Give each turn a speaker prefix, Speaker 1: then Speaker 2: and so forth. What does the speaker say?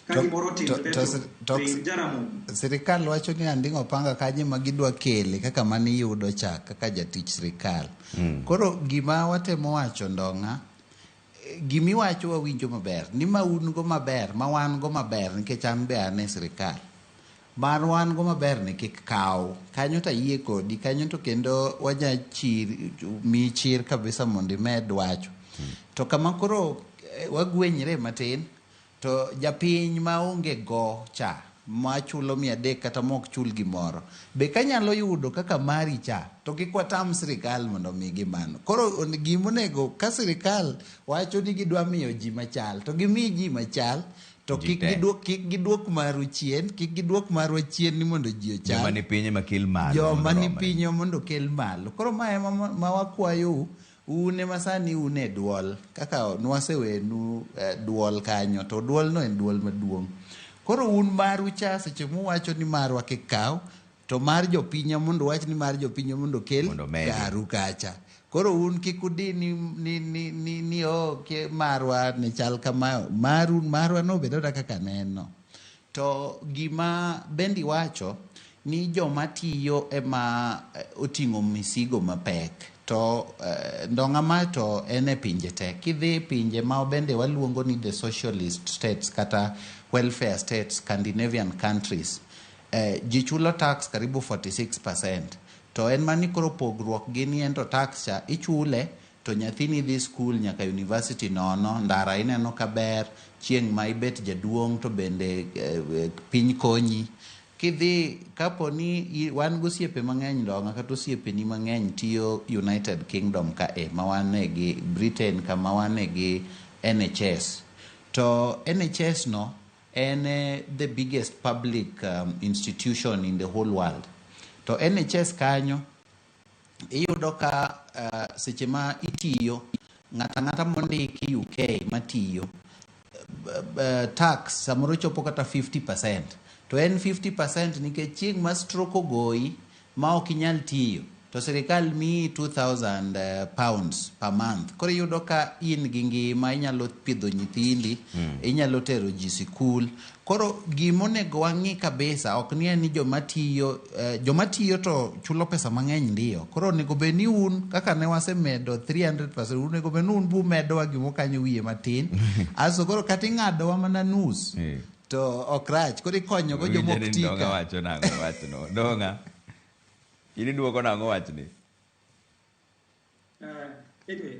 Speaker 1: Ka
Speaker 2: To-
Speaker 1: gimoro otimre to ring Jaramogi.
Speaker 2: Sirikal wacho ni anding'o panga kanye ma gidwa kele kaka mane iyudo cha kaka jatich sirikal. Koro gima watemo wacho ndong'a, gimiwacho wawinjo maber ni ma un go maber ma wan go maber nikech an be an e sirikal. Mar wan go maber ni kik kaw. Kanyo to ayie kodi, kanyo to kendo wanya chir, miyi chir kabisa mondo imed wacho. To kama koro wagwenyre matin, to japiny ma onge go cha, ma chulo 300 kata mok chul gimoro, be kanyalo yudo kaka mari cha, to kik watam sirikal mondo omigi mano. Koro gimonego ka sirikal wacho ni gidwa miyo ji machal, to gimi ji machal, to
Speaker 3: Ji
Speaker 2: kik
Speaker 3: te.
Speaker 2: giduok, kik giduok maru chien, kik giduok marwa chien ni mondo ji ochal.
Speaker 3: Joma ni piny ema kel malo.
Speaker 2: Joma
Speaker 3: mondo
Speaker 2: ni
Speaker 3: romre.
Speaker 2: piny mondo okel malo. Koro ma ema ma wakwayou, un ema sani un e duol, kaka nwasewenu duol kanyo, to duol no en duol maduong'. Koro un maru cha seche muwacho ni marwa kik kaw, to mar jopinywa mondo wach ni mar jopinywa mondo okel
Speaker 3: Mondo omedi.
Speaker 2: karu kacha. Koro un kik udi ni oh, ke marwa ne chal kama, maru, marwa no obed oda kaka neno. To gima bendi wacho ni joma tiyo ema oting'o misigo mapek. To ndong'a ma to en e pinje te. Kidhi e pinje ma bende waluongo ni the socialist states kata welfare states, Scandinavian countries, ji chulo tax karibu 46%. To en mani koro pogruok gi ni en to tax cha ichule to nyathini dhi school nyaka university nono, ndara ineno ka ber, chieng' ma ibet jaduong' to bende piny konyi. Kidhi kapo ni wan gosiepe mang'eny ndong'a kata osiepeni mang'eny tiyo United Kingdom ka e ma wan e gi Britain kama wan e gi NHS. To NHS no en the biggest public institution in the whole world. To NHS kanyo iyudo ka seche ma itiyo ng'ata ng'ata mondiki UK matiyo tax samoro chopo kata 50%. To en 50% nikech chieng' ma stroke ogoyi ma ok inyal tiyo to sirikal miyi 2000 pounds per month. Koro iyudo ka in gi ngima, inyalo pidho nyithindi, inyalo tero ji sikul. Koro gimonego wang'i kabisa ok ni en ni joma tiyo, joma tiyo to chulo pesa mang'eny ndiyo. Koro onego bed ni un kaka ne wasemedo 300%, onego bed ni un bumedowa gimo kanyo wiye matin. Aso koro kata ing'adowa mana nus to ok rach. Koro ikonyogo
Speaker 3: Winjo
Speaker 2: joma ok
Speaker 3: ni
Speaker 2: ti
Speaker 3: Ndong'a
Speaker 2: ka.
Speaker 3: wacho nang'o wachno. Ndong'a. In iduoko nang'o wachni?
Speaker 1: Anyway,